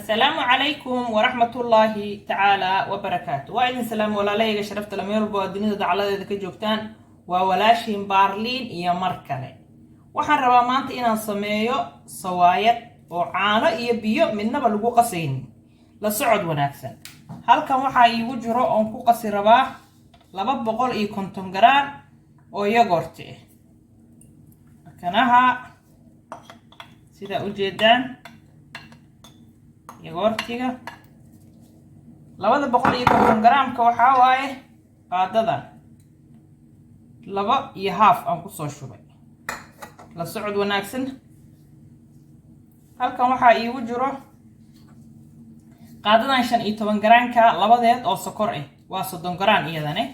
Asalaamu calaykum waraxmatullaahi tacaala wabarakaatu. Waa idin salaam, walaalahayga sharafta la, meel walba waa dunida dacaladeeda ka joogtaan. Waa walaashiin Baarliin iyo mar kale waxaan rabaa maanta inaan sameeyo sawaayad oo caano iyo biyo midnaba lagu qasaynin. La socod wanaagsan. Halkan waxaa iigu jiro oon ku qasi rabaa 250 garaan oo yogurt ah. Kanaha sidaa ujeedaan, yogurt-iga 250 garaamka waxaa waaye qaadadan 2.5 aan kusoo shubay. La socod wanaagsan. Halkan waxaa iigu jiro qaadadan 15 garaanka labadeed oo sokor ah, waa 30 garaan iyadane.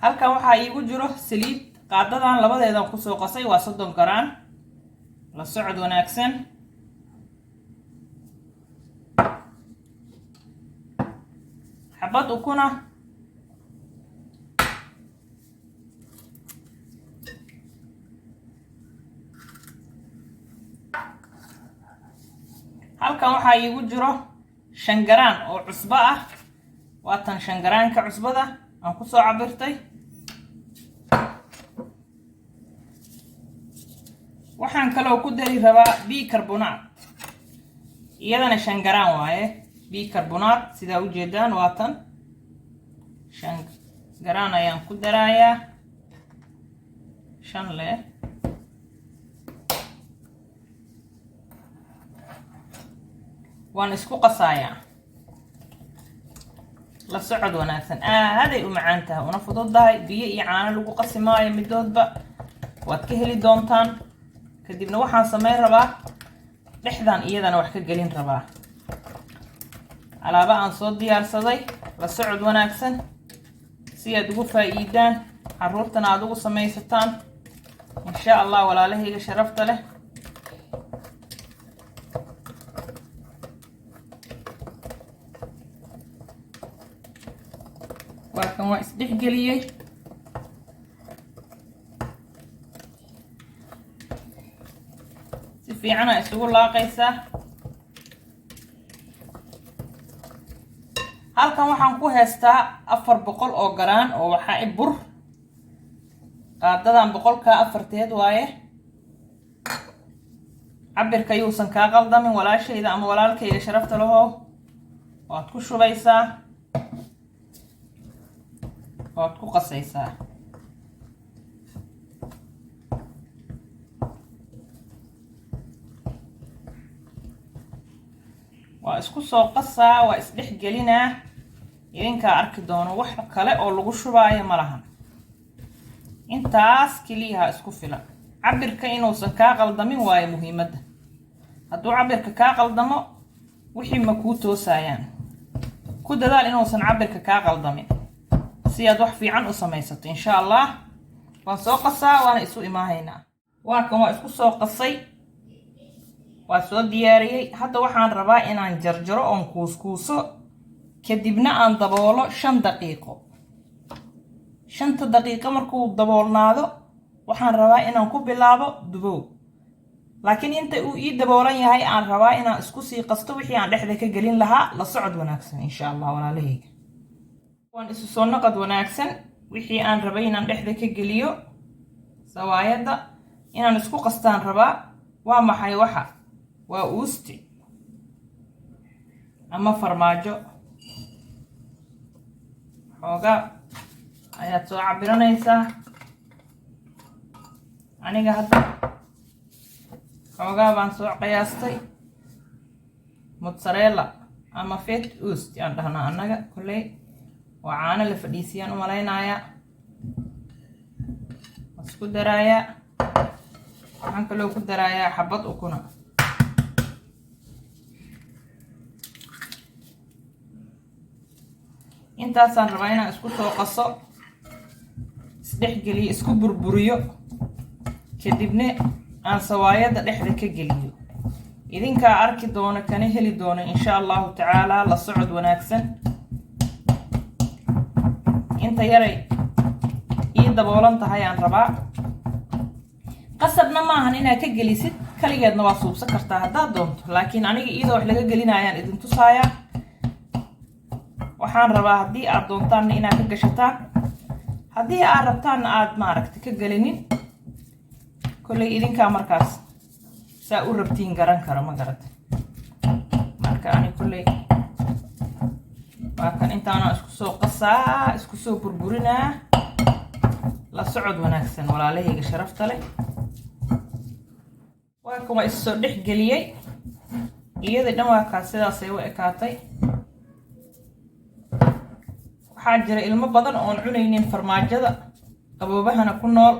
Halkan waxaa iigu jiro saliid, qaadadan labadeedan kusoo qasay, waa 30 garaan. La socod wanaagsan. Xabad ukuna, halkan waxaa iigu jiro 5 garaan oo cusbo ah, waatan 5 garaanka cusbada aan kusoo cabirtay. Waxaan kaloo ku dari rabaa bicarbonate, iyadana 5 garaan waaye bicarbonate. Sidaa ujeedaan, waatan 5 garaan ayaan ku darayaa, 5 leh. Waan isku qasayaa. La socod wanaagsan. Aaday u macaan tahay una fududahay. Biyo iyo caano lagu qasi maayo midoodba, waad ka heli doontaan. Kadibna waxaan sameyn rabaa dhexdan iyadana wax ka gelin rabaa, alaaba aan soo diyaarsaday. La socod wanaagsan si aad ugu faa-iidaan, caruurtana aada ugu samaysataan, insha Allah, walaalahayga sharafta leh. Waa kan, waa isdhexgeliyey. Si fiicana isugu laaqaysaa. Halkan waxaan ku haystaa 400 oo garaan oo waxaa i bur, qaadadan boqolkaa afarteed waaye. Cabirka yuusan kaa qaldamin, walaashayda ama walaalkayga sharafta lahow. Waad ku shubaysaa, waad ku qasaysaa. Waa isku soo qasaa, waa isdhex gelinaa. Idinkaa arki doono, wax kale oo lagu shubaayo ma lahan, intaas keliyaha isku filan. Cabirka inuusan kaa qaldamin waayo muhiimadda. Hadduu cabirka kaa qaldamo, wixii ma kuu toosayaan. Ku dadaal inuusan cabirka kaa qaldamin si aad wax fiican u samaysato, insha Allah. Waan soo qasaa, waana isu imaahaynaa. Waa kan, waa isku soo qasay, waa soo diyaariyey. Hadda waxaan rabaa inaan jarjaro oon kuuskuuso, kadibna aan daboolo 5 daqiiqo. 5-ta daqiiqo markuu daboolnaado, waxaan rabaa inaan ku bilaabo dubow. Laakiin inta uu ii daboolan yahay, aan rabaa inaan isku sii qasto wixii aan dhexda ka gelin lahaa. La socod wanaagsan, insha Allah, walaalahayga. Waan isu soo naqad wanaagsan. Wixii aan rabay inaan dhexda ka geliyo sawaayadda inaan isku qastaan rabaa. Waa maxay waxa? Waa uusti ama farmaajo. Xoogaa ayaad soo cabiranaysaa. Aniga hadda xoogaa baan soo qiyaastay. Mozzarella ama feta ost aan dhahnaa annaga kolley, waa caano la fadhiisiyaan u malaynayaa. Waan isku daraayaa. Waxaan kaloo ku daraayaa xabad ukuna. Intaasaan rabaa inaan isku soo qaso, isdhexgeliyo, isku burburiyo, kadibna aan sawaayadda dhexda ka geliyo. Idinkaa arki doono, kana heli doono, insha Allahu tacaala. La socod wanaagsan. Inta yaray ii daboolan tahay aan rabaa. Qasabna maahan inaad ka gelisid. Kaligeedna waa suubsan kartaa haddaad doonto, laakiin aniga iyadoo wax laga gelinayaan idin tusaayaa. Waxaan rabaa haddii aad doontaanna inaad ka gashataan, haddii aad rabtaanna aad maaragta ka gelinin. Kolley idinkaa markaas saa u rabtiin garan karo, ma garata? Marka ani kolley waa kan intaana isku soo qasaa, isku soo burburinaa. La socod wanaagsan, walaalahayga sharafta leh. Waa kan, waa issoo dhex geliyey iyadii dhan. Waa kaas, sidaasay u ekaatay. Waxaa jira ilmo badan oon cunaynin farmaajada, qaboobahana ku nool.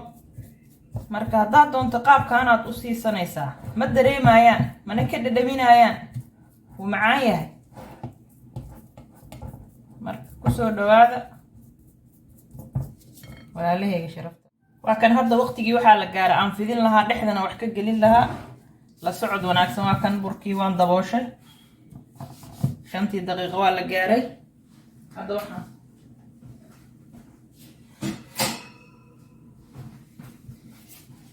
Marka haddaad doonto qaabkaanaad u siisanaysaa, ma dareemayaan, mana ka dhadhaminayaan, wuu macaan yahay. Marka kusoo dhawaada, walaalahayga sharafta. Waa kan, hadda waqtigii waxaa la gaara aan fidin lahaa, dhexdana wax ka gelin lahaa. La socod wanaagsan. Waa kan burkii, waan dabooshay. 5-tii daqiiqo waa la gaaray.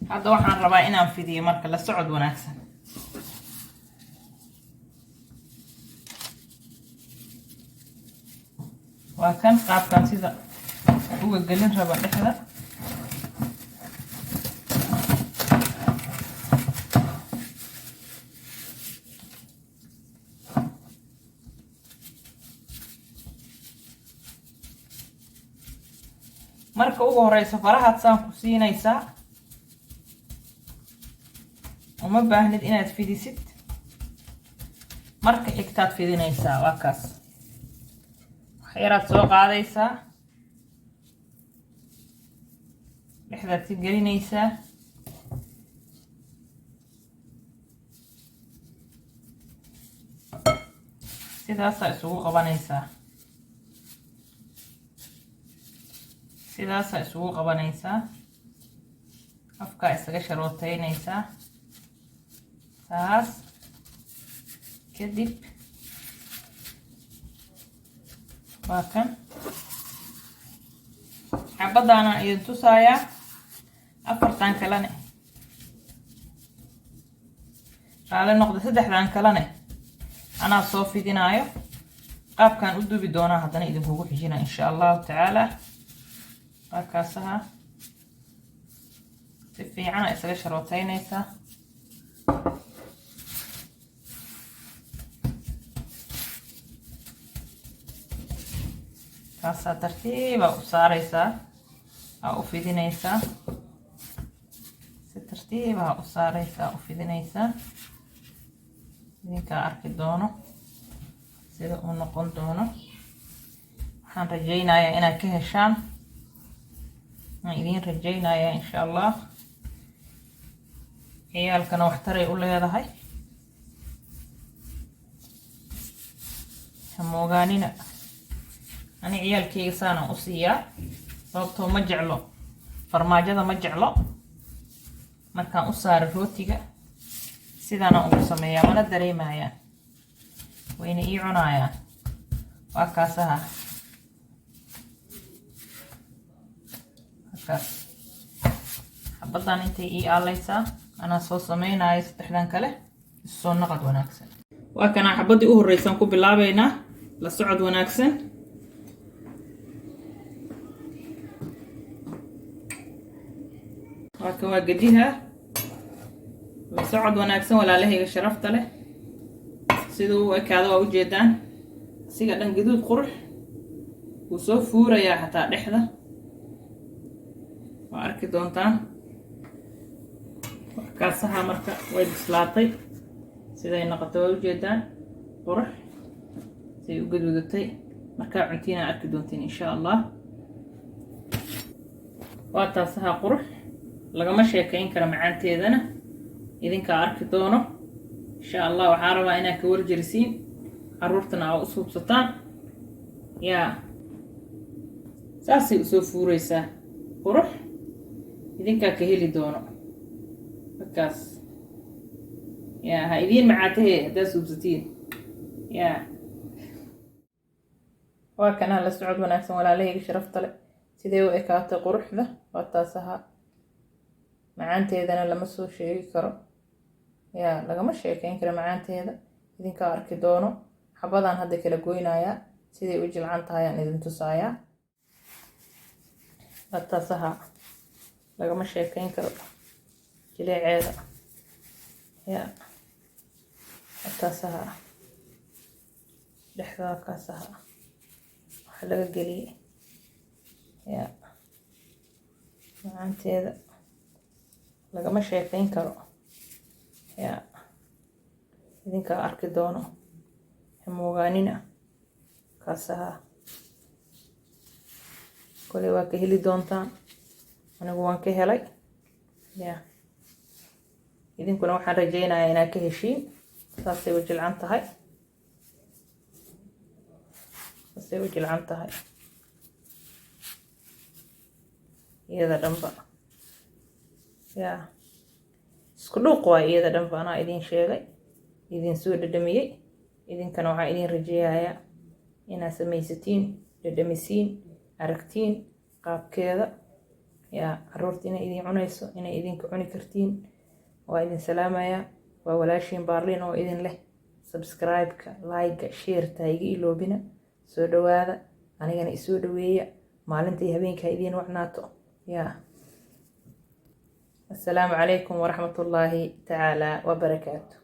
Hadda waxaan rabaa inaan fidiyo. Marka la socod wanaagsan. Waa kan qaabkan sida uga gelin raba dhexda. Marka ugu horeysa farahaad saan ku siinaysaa, uma baahnid inaad fidisid. Marka xigtaad fidinaysaa. Waa kaas, wax yaraad soo qaadaysaa, dhexdaad ka gelinaysaa. Sidaasaa isugu qabanaysaa, sidaasaa isugu qabanaysaa, afkaa isaga sharooteynaysaa saas. Kadib waa kan, xabadaanaan idin tusayaa. Afartan kalene, raali noqda, saddexdan kalene anaa soo fidinaayo. Qaabkaan u dubi doonaa haddana idinkugu xijina, insha Allahu tacaala. Waa kaasaha, si fiicana isaga sharooteynaysaa. Kaasaa tartiibaa u saaraysaa, aa u fidinaysaa, si tartiibaa u saaraysaa, u fidinaysaa. Idinkaa arki doono sida uu noqon doono. Waxaan rajaynayaa inaad ka heshaan, waan idiin rajaynayaa, insha Allah. Ciyaalkana waxtaray u leedahay, hamoogaanina. Ani ciyaalkayga saanaan u siiyaa, sababtoo ma jeclo farmaajada, ma jeclo. Markaan u saaro rootiga sidaanaan ugu sameeyaa, mana dareemayaan, wayna ii cunayaan. Waa kaasaha, kaas xabaddan intay ii aaleysaa, anaa soo sameynaayo saddexdan kale. Soo naqad wanaagsan. Waa kanaa, xabaddii u horreysaan ku bilaabeynaa. La socod wanaagsan. Waa kan, waa gediha. La socod wanaagsan, walaalahayga sharafta leh. Siduu u ekaado waa ujeedaan, asiga dhan gaduud qurux wuu soo fuurayaa, xataa dhexda waa arki doontaan. Kaasaha marka way bislaatay, siday noqotay waa ujeedaan, qurux siday u gaduudatay. Markaa cuntiina arki doontiin, insha Allah. Waa taasaha, qurux lagama sheekayn karo, macaanteedana idinkaa arki doono, insha Allah. Waxaa rabaa inaad ka warjerisiin, caruurtana aa u suubsataan. Yaa saasay usoo fuureysaa, qurux idinkaa ka heli doono. Markaas yaa ha idiin macaatahee haddaad suubsatiin. Yaa waa kanaa. La socod wanaagsan, walaalahayga sharafta leh. Sidee u ekaatay quruxda? Waa taas ahaa, macaanteedana lama soo sheegi karo. Yaa lagama sheekeyn kara macaanteeda, idinkaa arki doono. Xabadaan hadda kala goynayaa, siday u jilcan tahay aan idin tusayaa. Bataasaha lagama sheekeyn karo jileeceeda. Yaa bataasaha dhexdaa kaasaha waxaa laga geliyey. Yaa macaanteeda lagama sheekeyn karo. Yaa idinkaa arki doono, hamoogaanina. Kaasaha koley waa ka heli doontaan, anigu waan ka helay. Ya idinkuna waxaan rajeynayaa inaad ka heshiin. Saasay u jilcan tahay, saasay u jilcan tahay iyada dhanba. Ya isku dhuuq waay iyada dhanba. Anaa idin sheegay, idin soo dhadhamiyey. Idinkana waxaa idin rajeeyayaa inaad samaysatiin, dhadhamisiin, aragtiin qaabkeeda. Yaa caruurta inay idin cunayso, inay idinka cuni kartiin. Waa idin salaamayaa, waa walaashiin Baarliin oo idin leh subscribe-ka, like-ga, share-ta iga iloobina. Soo dhawaada, anigana isoo dhaweeya. Maalintai habeenka ha idiin wacnaato. Yaa assalaamu calaykum waraxmatullaahi tacaala wabarakaatu.